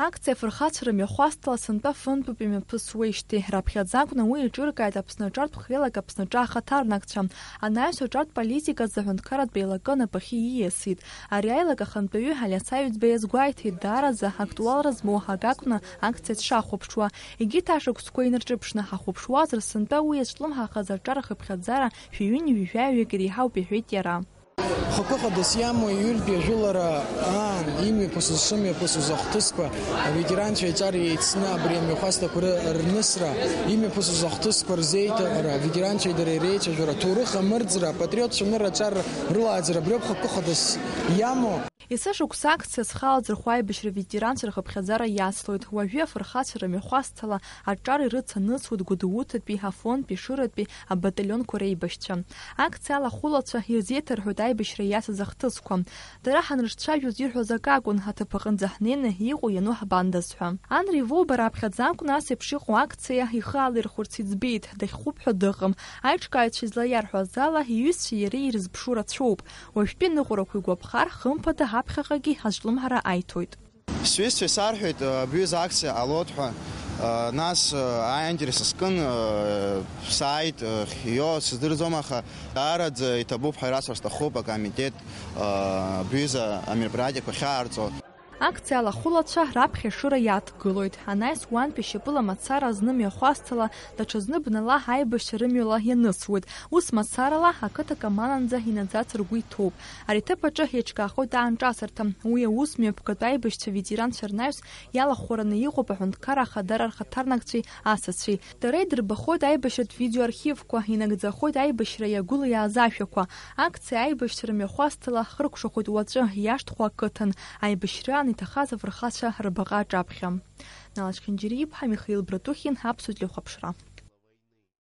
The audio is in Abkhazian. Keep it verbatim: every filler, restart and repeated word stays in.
Акциа афырхацәа рымҩахәасҭала сынтәа фынтәуп имҩаԥысуеижьҭеи. Раԥхьаӡа акәны уи еиҿыркааит Аԥсны аҿартә хеилак Аԥсны аҿы ахаҭарнакцәа. Анаҩс аҿартә политиказ аҳәынҭқарратә еилакы анапахьы ииасит. Ари аилак ахантәаҩы Алиас Аҩӡба иазгәеиҭеит, даараӡа актуалра змоу акы акәны акциа дшахәаԥшуа. Егьырҭ ашықәсқәа инарҿыԥшны ҳахәаԥшуазар, сынтәа уи иазҿлымҳахаз аҿар ахыԥхьаӡара шәи ҩынҩажәаҩык иреиҳауп, иҳәеит иара. Хықәкы хадас иамоу иҩыртәи ажәылара аан имҩаԥысыз, шымҩаԥысыз ахҭысқәа, аветеранцәа еиҿар еицны абри амҩахәасҭақәа ры-, рнысра, имҩаԥысыз ахҭысқәа рзеиҭаҟара, аветеранцәеи дареи реицәажәара, аҭоурых амырӡра, апатриотцәа нырраҿар рылааӡара, абриоуп хықәкы хадас иамоу. Есышықәса акциа зхала ӡырху аибашьра ветеранцәа рхыԥхьаӡара иацлоит. Уажәы афырхацәа рымҩахәасҭала аҿар ирыцанысуеит Гәдоуҭатәи, Афонтәи, Шыратәи абаталионқәа реибашьцәа. Акциа алахәылацәа ирзеиҭарҳәоит аибашьра иацыз ахҭысқәа. Дара ҳанрыҿцәажәоз ирҳәоз акы акәын, аҭыԥ аҟынӡа ҳнеины иҟоу иану ҳбандаз ҳәа. Анри Воуба раԥхьаӡа акәны ас еиԥш иҟоу акциа ихы алирхәырц иӡбеит, дахьхәып ҳәа дыҟам. Аиҿкааҩцәа излаиарҳәаз ала, иҩызцәеи иареи ирызԥшу рацәоуп. Уажәтәи аныҟәарақәа игәаԥхар, хымԥада ҳаԥхьаҟагьы азҿлымҳара аиҭоит. Сҩызцәа исарҳәеит, абҩыза акциа ҟалоит ҳәа, нас аинтерес скын, сааит, ио, сыздырӡом, аха даараӡа иҭабуп ҳәа расҳәар сҭахуп, акомитет, абҩыза амероприатиақәа ахьаарҵо. Акциа алахәылацәа раԥхьа ашыра иадгылоит. Анаҩс уантәи шьапыла мацара зны мҩахәасҭала, даҽазны бнала аибашьцәа рымҩала ианысуеит. Ус мацарала ақыҭа Камананӡа инаӡарц ргәы иҭоуп. Ари аҭыԥ аҿы еиҿкаахоит аанҿасырҭа. Уи аус мҩаԥгатәу аибашьцәа ветеранцәа рнаҩс иалахәхараны иҟоуп аҳәынҭқарра ахадара рхаҭарнакцәеи асасцәеи. Дара идырбахоит аибашьратә видеоархивқәа, инагӡахоит аибашьра иагәылиааз ашәақәа. Акциа аибашьцәа рымҩахәасҭала хыркәшахоит уаҵәы, иашҭхәа ақыҭан. Аибашьраан иҭахаз афырхацәа рбаҟа аҿаԥхьа. Нала Чхинџьариа-иԥҳа, Михаил Братухин, Аԥсуа телехәаԥшра.